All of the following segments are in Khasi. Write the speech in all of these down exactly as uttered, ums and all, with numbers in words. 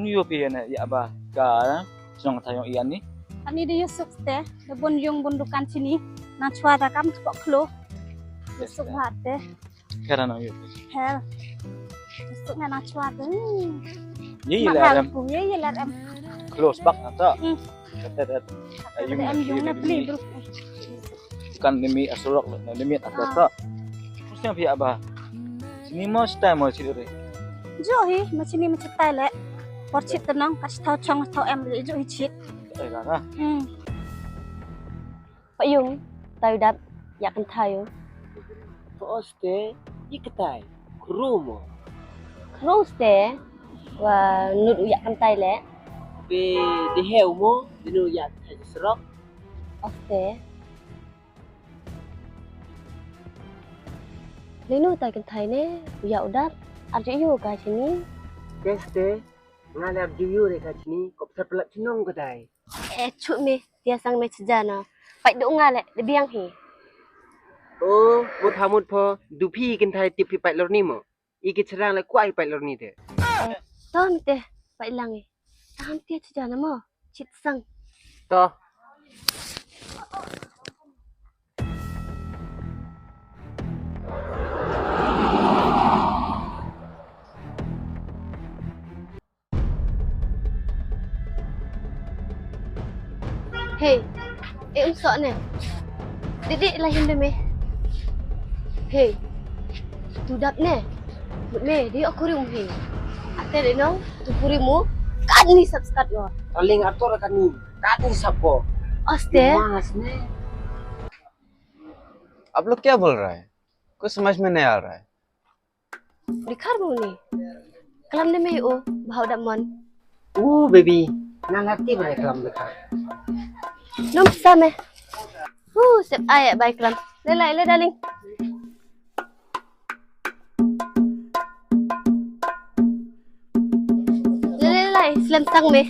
Ïoh phi ïa ba ka shnong ka thaw ïong i ani. Ani da ïoh suk te, da bun ïong bun dukan shini. Nang chwa da kam tpok khlo. Ïoh suk bha te. Khera nang ïoh. Her. Ïoh suk na nang chwa te. Ye ye lar em. Ye ye lar em. Close bak na ta. Hmm. Kata da. Em ïong na pli bru. Kan nimi asurok le nimi atas ta. Mesti phi aba. Sini mo stai mo sini re. Jo hi, ma sini ma chitai le. Por chit tenang, kas tau chong tau em le jo hi chit. Eh, lah, lah. Hmm. Pa Yung, tau dap, ïa kan thayu. Pa Oste, i katai, kru mo. Kru ste, wa nud u ïa kan tai le. Be, de he u mo, de nu ïa kan tai serok. Oste. Linu tai kan thai ne, u ïa u dap, arju ïu ka chini. Beste, nga le arju ïu re ka chini, kop sa pelak chinong ka dai. Eh, chu me, tia sang me chijana. Pai du nga le, de biang hi. Oh, mut ha mut pho, du phi kan thai tip phi pai lor ni mo. I ki chirang le kwai pai lor ni te. Eh, to mi te, pai lang i. Tam tia chijana mo, chit sang. To. Hey, eh, um sok ne. Didi lah him de me. Hey, tu dap ne. Mut me, di aku ri um he. Ate de nong, tu kuri mu, kan ni sab skat lo. Taling ator kan ni, kan ni sab ko. Oste. Mas ne. आप लोग क्या बोल रहा है? कुछ समझ में नहीं आ रहा है। Dikhar mu ni. Kalam de me u, bhau da mon. U baby, nang hati bre kalam dikhar. Num sa me. Uh, sep ai bai kalam. Le lai le darling. Le le lai, slem sang me.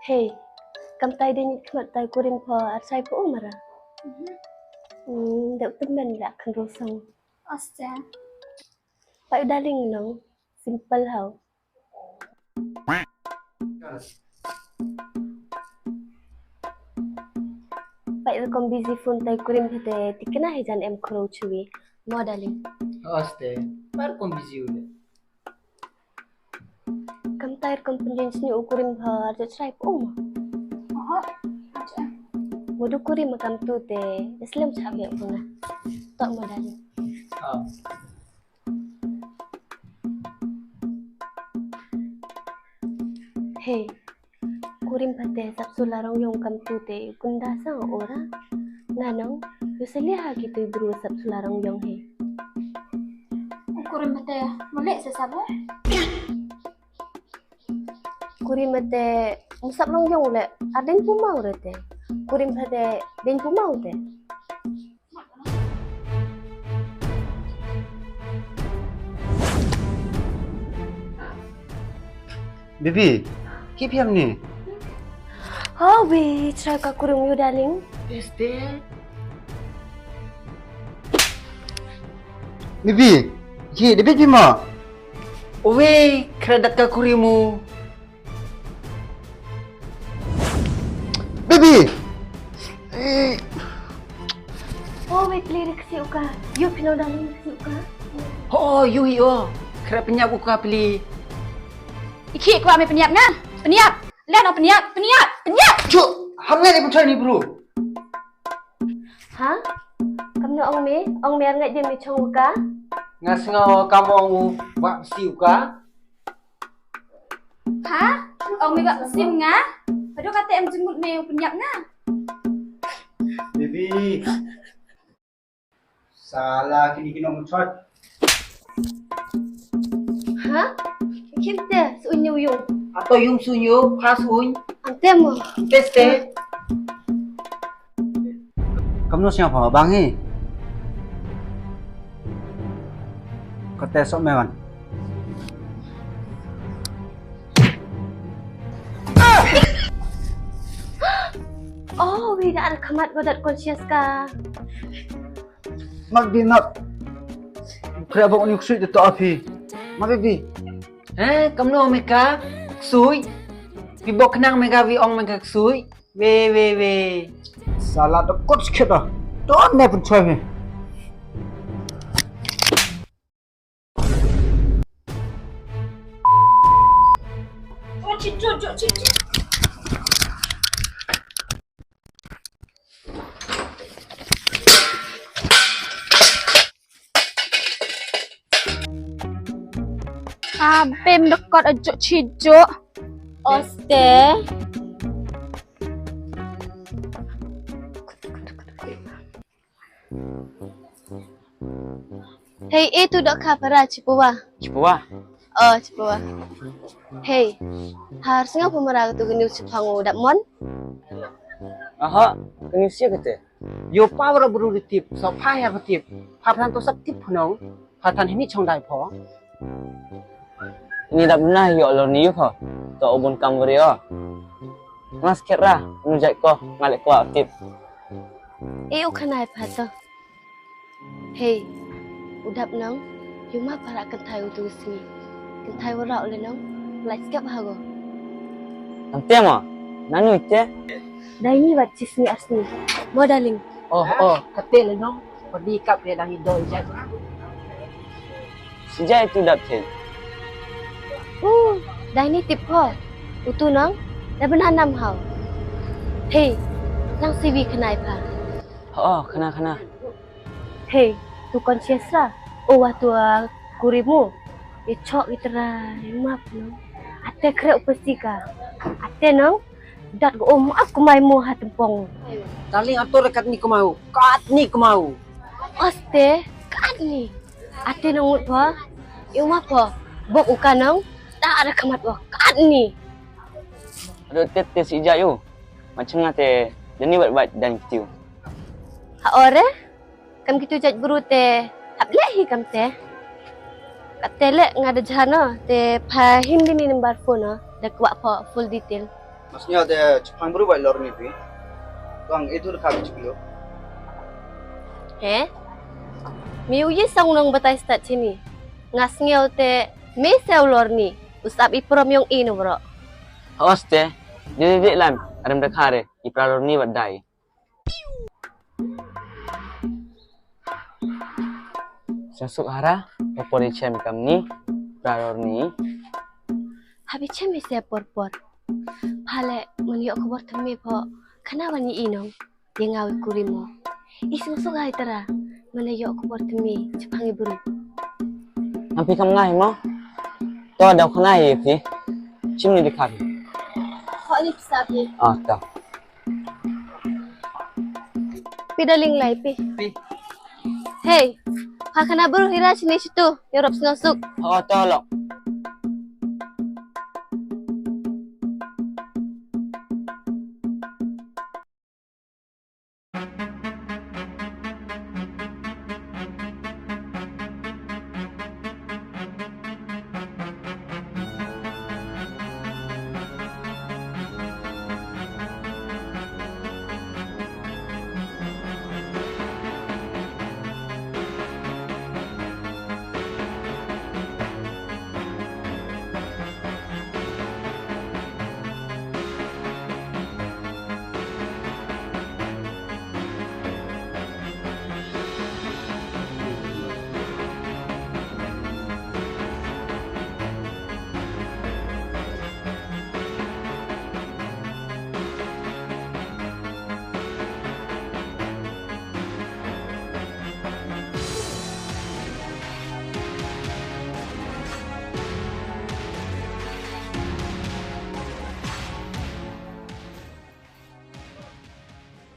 Hey, kam tai dei nit khmat tai kurim pho ar sai pho umara. Hmm, deu temen la kan rosong. Oste. Pai u darling nong, simple hau. Pai rukom busy phone tai kurim pho te tikna he jan em khro chui. Mo darling. Oste, pai rukom busy u de. Kam tai rukom pynjin sni u kurim pho ar jot srai pung. Oh, acha. Mo du kurim kam tu te, slem cha be pung na. Tok mo darling. Ah. Hey, kurim pate sap sula rong yong kam tu te kunda sang ora. Nanong, yu selia ha ki tu bru sap sula rong yong he. Kurim pate, mo le se sabo? Kurim pate, musap rong yong le, adeng pumau rete. Kurim pate, deng pumau te. Bibi, ki phiam ni? Oh, we, chrai ka kurim yu, darling. Este. Bibi, ki, de bi ma. Owe, kra dat ka kurim u. Bibi! Eh. Oh, wait, pli rik si uka. Yu pino darling rik si uka. Oh, yu hi oh. Kra penyap uka pli. Iki kwa me penyap nga. Penyap. Lah no penyap, penyap, penyap. Chu, ham ngai ni pun ni bro. Ha? Kam no ong me, ong me ar ngai je me chong uka. Nga sngaw kam ong u wa si uka. Ha? Ong me ba sim nga? Padu kata em jenggut me u penyap nga. Bibi. Sala kini kino mchot. Ha? Kim te, suñu yung. Ato yung suñu, pa suñ. Ante mo. Ante ste. Kamno sñiawbha bang hi. Kate sok me wan. Phi da ar khmat ko dat conscious ka. Mak di nak. Kre bok ni ksui de to api. Mak di. Eh, kamno me ka ksui? Phi bok khnang me ka wi ong me ka ksui. We, we, we. Sala da kot skhet da. To ne pun choi me. Ah, bem da kot ajuk chijuk. Oste. Hei, eh, tu dok ka para chipuwa. Chipuwa? Oh, chipuwa. Hei, har sngew pamara tu gniw chipang u dap mon? Aha, gniw sia kete. Yo pa bro bru di tip, so pa ya tip. Pa phan to sap tip phnong. Pa than hini chong dai pho. Ni dap na yo lo ni yo pho. To ubun kam bri o. Ngas kera, nu jai ko, ngale ko tip. E u khanai pha to. Hei, u dap nong, yu ma para kynthai u tu sngi. Kynthai wara u le nong, lai skep ha go. Ante ma, nanu ite? Dai ni wat chisni asni. Mo darling. Oh, oh, kate le nong, padi kap le dang i do i jai. Sijai tu dap te. Uh, dai ni tip ho. U tu nong, da bana nam hau. Hei, nang siwi khanai pha. Oh, khana, khana. Hei, tu conscious ra. O wa tu, ah, kurimu. I chok i trai map no. Ate kre u pasti ka. Ate nong. Dat go um ak kumai mo ha tempong. Darling ato re kat ni kumau. Kat ni kumau. Oste, kat ni. Ate nong ut wa. I map wa. Bok u ka nong. Ta ada kamat wa. Kat ni. Aduh tet tet si ija yu. Macam ngate. Dani bat bat dan kitiu. Ha ore. Kam kitu jait bru te hap leh hi kam te. Kate leh nga da jhano te pha him dini number phone no da kwah pho full detail. Mas nyo te chapang bru bai lor ni pi. Bang itu da kami chuklo. He? Mi u yi sang nong batai start chini. Nga sngew te me sew lor ni. Usap i prom yong i no bro. Hos te. Dili dik lam. Arem da khare. I pra lor ni bat dai. Suk hara, por por i chem kam ni, pra lor ni. Habi chem i se por por. Phale, man yok khubor thymme pho, khana wan i nong, ye ngawi kuri mo. I suk suk hai tara, man yok khubor thymme, chapang i bru. Nampi kam ngai mo? To daw khana i phi. Chim ni dikha phi. Kho ni pisa phi. Ah, to. Pi darling lai pi. Pi. Hey, pha khana bru hira chini chitu, yorop sngosuk. Ho to lo.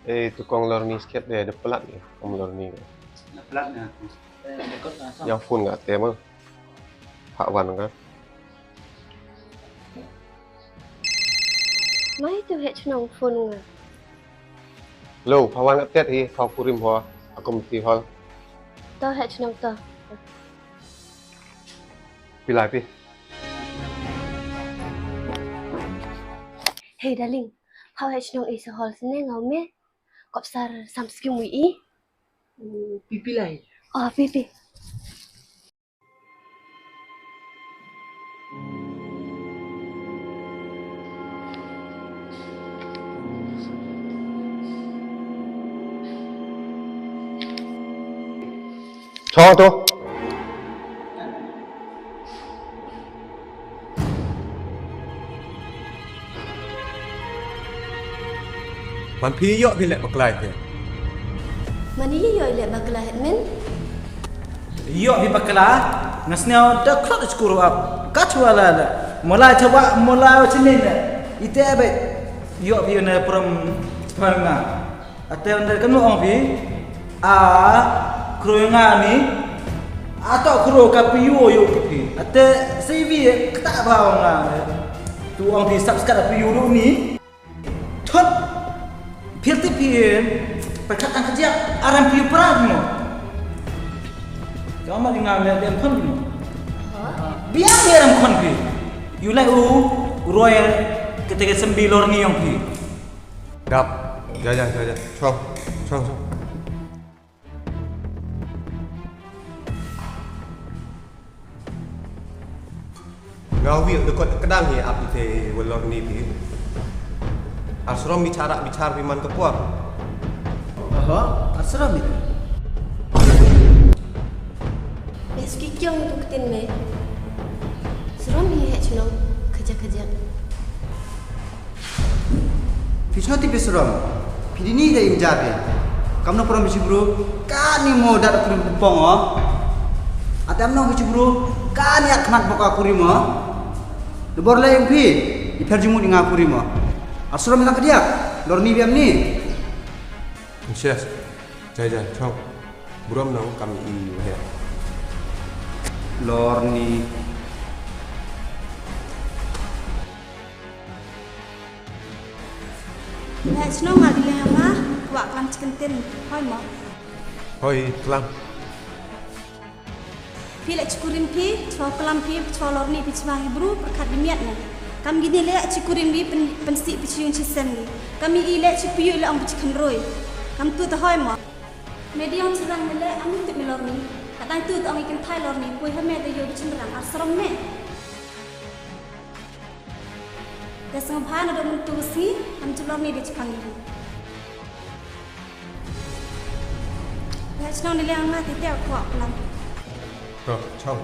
Eh, tu kong lor ni sikit deh, da pelat ni, kong lor ni. Da pelat ni. Yang phone nga te ma. Phah wan nga. Mai tu heh chnong phone nga. Lo, phah wan nga tet hi, phah kurim ho, aku mesti hol. To heh chnong to. Pilai pi. Hey darling, phah heh chnong i sa hol sene ngau me. Kop sar sam skim wi i. Pipi lai. Oh, pipi. Chong to. Man phi ïoh phi leh bakla hi. Man ïoh ïoh leh bakla hi men. Ïoh phi bakla. Nga sngew da khlot skur ap. Ka chwa la la. Molai chwa molai wa chini ne. Ite be. Ïoh phi ne prom pharnga. Ate ande kan ong phi. A kroi nga ni. Ato kro ka piu yu phi. Ate C V kata ba nga. Tu ong phi subscribe piu ru ni. Thot. Phir ti phi. Perkat ang kajak aram piu pra mo. Kau ma ngam le dem khon mo. Biar biar am khon phi. Yu lai u royal kete ke sembi lor ni ong phi. Dap. Ja ja ja ja. Chong. Chong chong. Nga wi de kot kedang hi ap ite welor ni ti. Asrom bichara bichar pi man ke por. Aha, asrom ni. Eski kyong tu ketin me. Srom hi hech nong kerja kerja. Phi sngewthuh phi srom. Phi dini da im jar phi. Kam no prom phi bru. Kani mo dat krim pong o. Atam no phi bru. Kani ak khmat boka kuri mo. Debor le im phi. I pher jumut nga kuri mo. Ar srom ina kadiak. Lor ni biam ni. Yes. Jai jai chong. Burom nang kam i waheh. Lor ni. Waheh chnong ngal i leng ma, wah klam chicken tin. Hoi mo. Hoi klam. Phi leh chikurim phi, chwa klam phi, chwa lor ni phi chwa hi bru, perkat di miat ne. Kam gini leh chikurim phi pen, pensi phi chiung chisem ni. Kam i leh chipiu leh ong phi chicken roi. Kam tu ta hoi mo. Medium chirang mele amu tip melor ni. Katang tu tong ikin thai lor ni pui hame de yo bichin rang ar serom me. De sengpha na do mun tu si am chulor ni de chipang ni. Ya chnong ni le ang na ti te ko lam. To chong.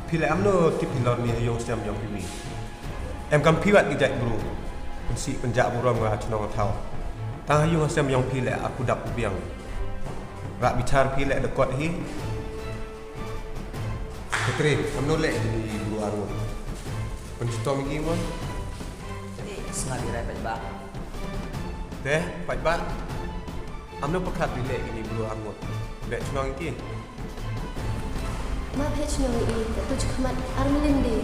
Phi le am no tip hi lor ni ha yung stem yung phi mi. Em kam phi wat ki jait bru. Pensi penjak burom nga ha chnong thaw. Tang ha yung ha stem yung phi le aku dap biang. Rak bichar phi le dekot hi. Petri, am no le ni bru arngut. Pensitom gi mon. Ni sngal di rai pet ba. Te, pet ba. Am no pekat di le ini bru arngut. Be chnong ki. Ma phe chnong i, tu chukmat armlin di.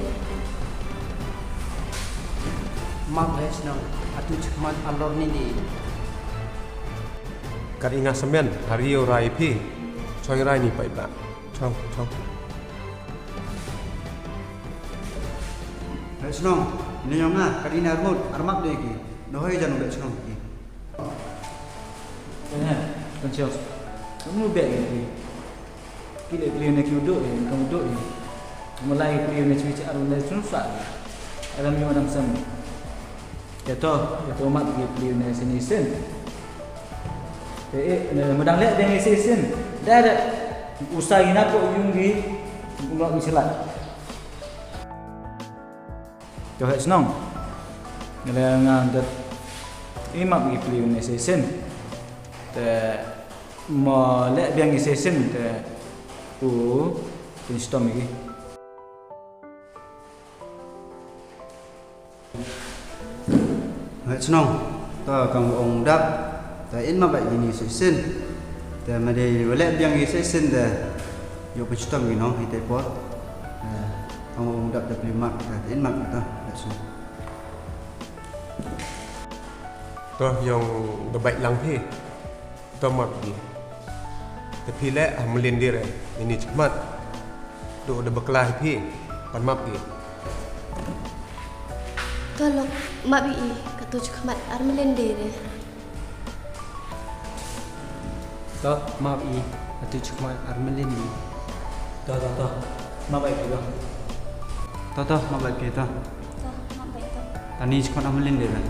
Ma phe chnong, atu chukmat alor ni di. Kat inga semen, hari yo rai phi. Choi rai ni pai ba. Chong, chong. Phe chnong, ni yong na, kat ina armut, armap de ki. Nohoi jan be chnong ki. Eh, kan chong. Kamu be ki. Ki le pliu ne ki udu ye, ka udu ye. Mulai pliu ne chui ar ne chun sa. Alam yu adam sam. Ya to, ya to mat ki pliu ne sini sin. Te e, ne medang le deng isi sin. Dare usai na ko yung gi ngok nsilat. To hech nong. Ngale nga dat imap gi pliu ne isi sin. Te mo leh biang i session te u pinstom igi. Hei chnong, ta kang ong dap, ta in ma bai ini session. Te ma dei wa leh biang i session te yo pinstom igi nong hi te por. Te kang ong dap te pli mak ta in mak ta, hei chnong. To yong da bai lang phi. To map gi. Te phi le ha mlin dire ini chmat. Do da bakla hi phi. Pan map gi. To lok, map ïa i, katto shakhmat ar million de re. To map ïa i, katto shakhmat ar million de. To to to, map ïa i to. To to, map ïa i to. To map ïa i to. Tang shakhmat ar million de re.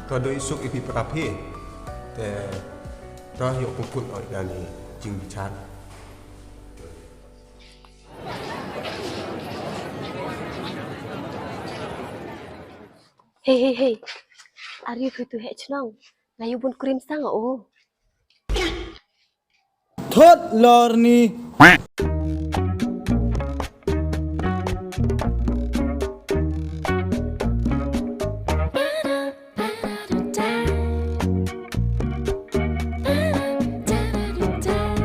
To do isuk ipi praphe. Te to ïoh pukut oi dani jingbichar. Hey hey hey. Are you free to heh chnong? Nga ïu bun cream sang o. Thot lorni.